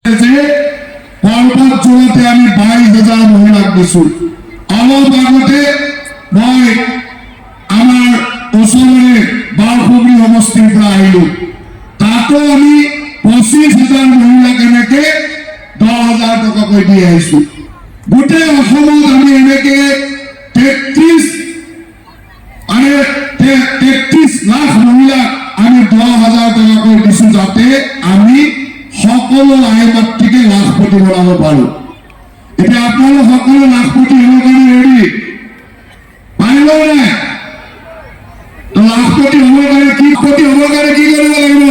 যে পৰ্বতজোৰাতে আমি 22,000 মহিলাক দিছো। অলপ আগতে মই আমাৰ ওচৰৰে বাৰখুমৰি সমষ্টিৰ পৰা আহিলো। তাতো আমি 25,000 মহিলাক এনেকে 10,000 টকাকৈ দি আহিছো। গোটেই অসমত আমি এনেকে 33 মানে 33 লাখ মহিলাক আমি 10,000 টকাকৈ দিছো, যাতে আমি সকলো আই মাতৃকে লাখপতি বনাব পাৰো। এতিয়া আপোনালোক সকলো লাখপতি হ'বৰ কাৰণে ৰেডি? পাৰিব নাই? তো লাখপতি হ'বৰ কাৰণে কি কৰিব লাগিব?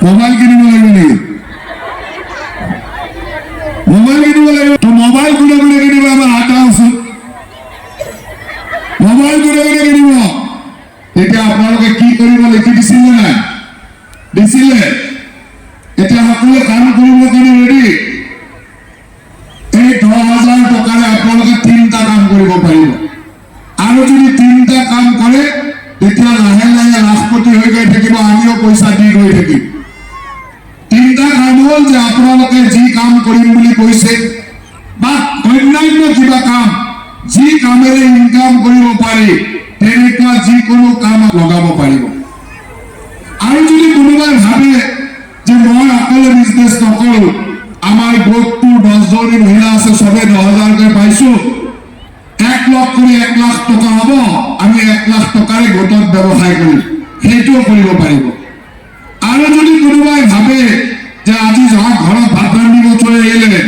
মোবাইল কিনিব লাগিব নেকি? মোবাইল কিনিব লাগিব। তো মোবাইল কোনে কোনে কিনিব, আমাৰ হাত দাঙকচোন। মোবাইল কোনে কোনে কিনিব? তেতিয়া আপোনালোকে কি কৰিব লিখি দিছিলে নাই দিছিলে? এতিয়া সকলোৱে কাম কৰিবৰ কাৰণে ৰেডি? এই 10,000 টকাৰে আপোনালোকে তিনিটা কাম কৰিব পাৰিব। আৰু যদি তিনিটা কাম কৰে, তেতিয়া লাহে লাহে লাখপতি হৈ গৈ থাকিব, আমিও পইচা দি গৈ থাকিম। তিনিটা কাম হ'ল যে আপোনালোকে যি কাম কৰিম বুলি কৈছে বা অন্যান্য কিবা কাম, যি কামেৰে ইনকাম কৰিব পাৰি, তেনেকুৱা যিকোনো কাম লগাব পাৰিব। আৰু যদি কোনোবাই ভাবে যে মই অকলে বিজনেছ নকৰো, আমাৰ গোটটোৰ 10জনী মহিলা আছে, চবে 10,000কৈ পাইছো, 1 লাখ কৰি 1 লাখ টকা হ'ব, আমি 1 লাখ টকাৰে গোটত ব্যৱসায় কৰিম, সেইটোও কৰিব পাৰিব। আৰু যদি কোনোবাই ভাবে যে আজি যাওক ঘৰত ভাত ৰান্ধিব থৈ আহিলে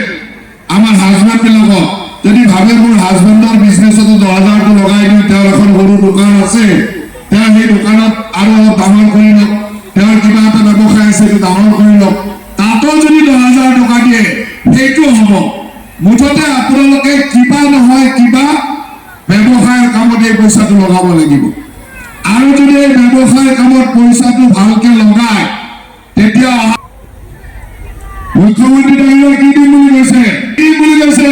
আমাৰ হাজবেণ্ড বিলাকক, যদি ভাবে মোৰ হাজবেণ্ডৰ বিজনেছতো 10,000টো লগাই দিওঁ, তেওঁৰ এখন সৰু দোকান আছে, তেওঁ সেই দোকানত আৰু অলপ ডাঙৰ কৰি লওক, তেওঁৰ কিবা এটা ব্যৱসায় আছে, সেইটো ডাঙৰ কৰি লওক, তাতো যদি 10,000 টকা দিয়ে, সেইটো হ'ব। মুঠতে আপোনালোকে কিবা নহয় কিবা ব্যৱসায়ৰ কামত এই পইচাটো লগাব লাগিব। আৰু যদি এই ব্যৱসায়ৰ কামত পইচাটো ভালকে লগায়, তেতিয়া মুখ্যমন্ত্ৰী ডাঙৰীয়াই কি দিম বুলি কৈছে? কি দিম বুলি কৈছে?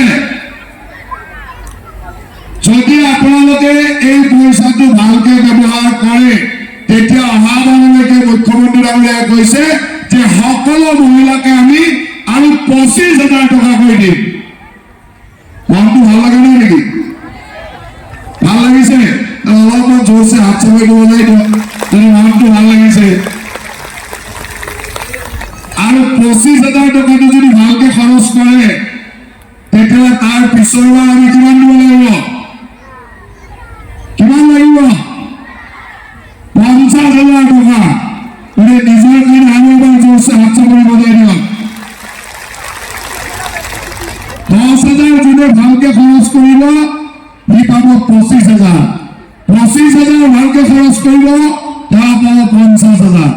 যদি আপোনালোকে এই পইচাটো ভালকে ব্যৱহাৰ কৰে, তেতিয়া অহা বাৰলৈকে মুখ্যমন্ত্ৰী ডাঙৰীয়াই কৈছে যে সকলো মহিলাকে আমি আৰু 25,000 টকাকৈ দিম। মনটো ভাল লাগে নাই নেকি? ভাল লাগিছে? অলপমান জোৰছে হাত চাপৰি দিব যায় দিয়ক, যদি মনটো ভাল লাগিছে। আৰু 25,000 টকাটো যদি ভালকে খৰচ কৰে, তেতিয়াহ'লে তাৰ পিছৰবাৰ আমি কিমান দিব লাগিব? কিমান লাগিব? 50,000 টকা। গতিকে নিজৰ কাৰণে আৰু এবাৰ জোৰছে হাত চাপৰি বজাই দিয়ক। 10,000 যোনে ভালকে খৰচ কৰিব, সি পাব 25,000। 25,000 ভালকে খৰচ কৰিব, তেওঁ পাব 50,000।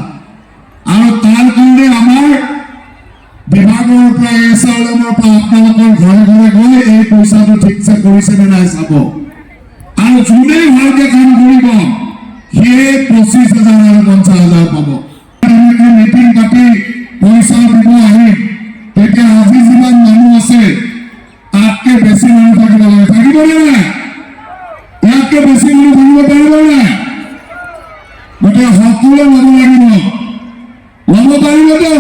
আৰু তাৰ কাৰণে আমাৰ বিভাগৰ পৰা, এছ আৰ এমৰ পৰা আপোনালোকৰ ঘৰে ঘৰে গৈ এই পইচাটো ঠিকছে কৰিছে নে নাই চাব। আৰু যোনে ভালকে কাম কৰিব, সিয়ে 25,000 আৰু 50,000 পাব। তেনেকে মিটিং পাতি পইচা দিব আহিম, তেতিয়া আজি যিমান মানুহ আছে, তাতকে বেছি মানুহ থাকিব লাগে। থাকিব নে নাই? ইয়াতকে বেছি মানুহ থাকিব পাৰিব নাই? গতিকে সকলোৱে ল'ব লাগিব। ল'ব পাৰিবতো?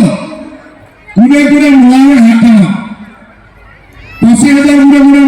কোনে কোনে নোৱাৰে হাত দাঙক। 25,000 কোনে কোনে